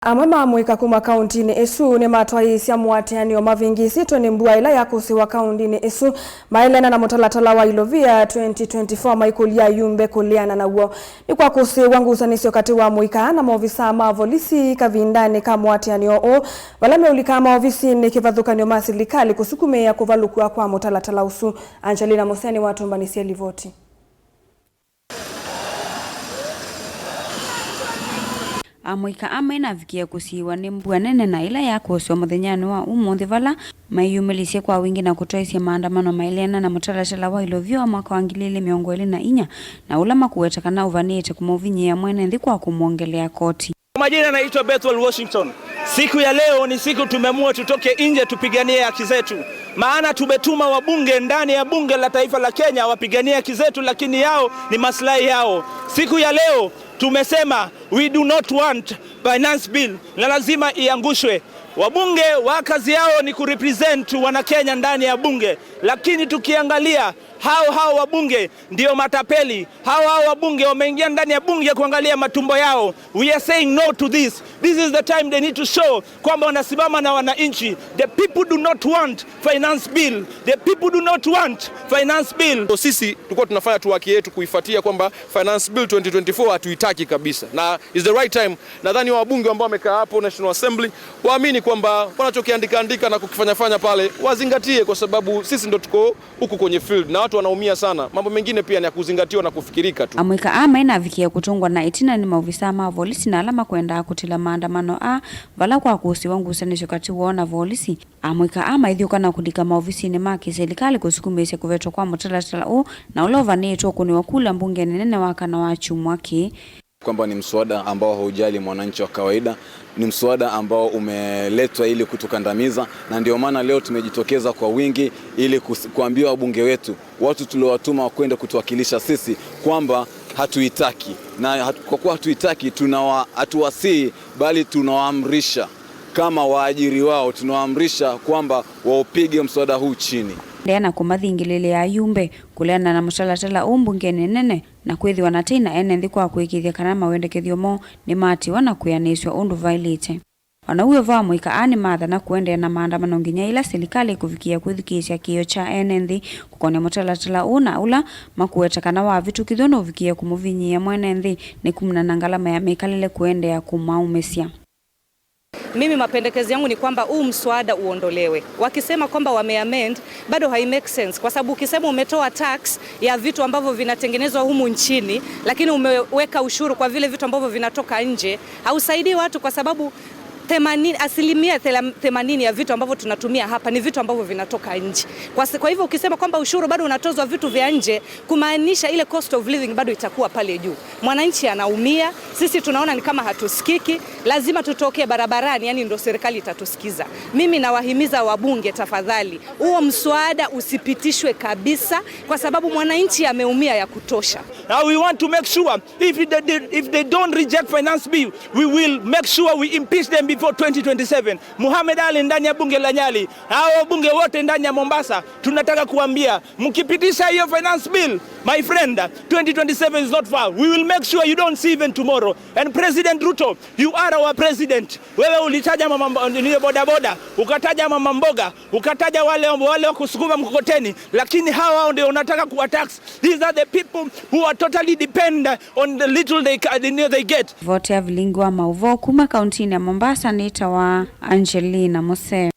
Amwe ma kuma kaunti-ini isu ni matwaisya muatianio mavingisitwe ni mbua ila yakusiwa kaunti-ini isu maelena na mutalatala wa Ilovia 2024 maikulia yumbe kuliana naw'o ni kwa kusiwa ngusanisyo kati wa muika na maofisa ma volisi kavindani ka muatianio u vala meulika maovisini kivathukanio ma silikali kusukumia kuvalukua kwa mutalatala usu. Angelina Museni watumbanisia livoti. Amwika amwe navikie kusiiwa ni mbua nene na ila yakuswa muthenyani wa umunthi vala maiyumilisye kwa wingi na kutwaisya maandamano mailiana na mutalatala wa Ilovia wa mwaka wa 2024 na ula makuweta kana uvanite kumuvinyia mwene nthi kwa kumwongelea koti. Majina naitwa Bethel Washington. Siku ya leo ni siku tumeamua tutoke nje tupiganie haki zetu, maana tumetuma wabunge ndani ya bunge la taifa la Kenya wapiganie haki zetu, lakini yao ni maslahi yao. Siku ya leo tumesema we do not want finance bill na lazima iangushwe. Wabunge wa kazi yao ni kurepresent Wanakenya ndani ya bunge, lakini tukiangalia hao hao wabunge ndio matapeli. Hao hao wabunge wameingia ndani ya bunge kuangalia matumbo yao. We are saying no to this. This is the time they need to show kwamba wanasimama na wananchi. The people do not want finance bill. The people do not want finance bill. So sisi tulikuwa tunafanya tu haki yetu kuifuatia kwamba finance bill 2024 hatuitaki kabisa, na is the right time. Nadhani wabunge ambao wamekaa hapo National Assembly waamini kwamba wanachokiandika andika na kukifanyafanya pale wazingatie, kwa sababu sisi ndo tuko huku kwenye field na watu wanaumia sana. Mambo mengine pia ni ya kuzingatiwa na kufikirika tu. Amwika ama inavikia kutungwa na itina ni maofisa ma volisi na alama kwenda kutila maandamano a vala kwa kusiwa ngusanisyo kati wona volisi. Amwika ama ithiuka na kulika maofisini ma kiserikali kusukumisya kuvetwa kwa mutalatala u na ula uvanitwe kuniwa kula mbunge nene wakana wa chumwa ki kwamba ni mswada ambao haujali mwananchi wa kawaida, ni mswada ambao umeletwa ili kutukandamiza, na ndio maana leo tumejitokeza kwa wingi ili kuambia wabunge wetu, watu tuliowatuma kwenda kutuwakilisha sisi, kwamba hatuitaki, na kwa kuwa hatuitaki, hatuwasii bali tunawaamrisha kama waajiri wao, tunawaamrisha kwamba waupige mswada huu chini. Ndeana kumathingilile ya yumbe kuleana na mutalatala umbungeni nene na kwithiwa na tei na ene nthi kwa kuikithia kana mawendekethio mo ni matiwa na kwianiswa undu vailite. Ona uyo va muika ani matha na kuendeea na maandamano nginya ila silikali kuvikia kwithukisya kiio cha ene nthi kukonia mutalatala uu na ula makuweta kana wavitukithwa na uvikie kumuvinyia mwene nthi ni kumna na ngalama ya mikalile kuendeea kumaumisya. Mimi mapendekezo yangu ni kwamba huu mswada uondolewe. Wakisema kwamba wameamend bado hai make sense, kwa sababu ukisema umetoa tax ya vitu ambavyo vinatengenezwa humu nchini, lakini umeweka ushuru kwa vile vitu ambavyo vinatoka nje, hausaidii watu kwa sababu 80% ya vitu ambavyo tunatumia hapa ni vitu ambavyo vinatoka nje. Kwa hivyo ukisema kwamba ushuru bado unatozwa vitu vya nje, kumaanisha ile cost of living bado itakuwa pale juu. Mwananchi anaumia, sisi tunaona ni kama hatusikiki, lazima tutokee barabarani, yani ndio serikali itatusikiza. Mimi nawahimiza wabunge, tafadhali, huo mswada usipitishwe kabisa, kwa sababu mwananchi ameumia ya kutosha. Now we want to make sure if they don't reject finance bill, we will make sure we impeach them before 2027. Muhammad Ali ndani ya bunge la Nyali, hao wabunge wote ndani ya Mombasa, tunataka kuambia mkipitisha hiyo finance bill, my friend, 2027 is not far. We will make sure you don't see even tomorrow. And President Ruto, you are our president. Wewe ulitaja mama boda boda, ukataja mama mboga, ukataja wale wa kusukuma mkokoteni, lakini hawa ndio unataka kuwatax. These are the people who are totally depend on the little they get. Vote ya vilingwa mauvo kuma kaunti ya Mombasa nita wa Angelina Mose.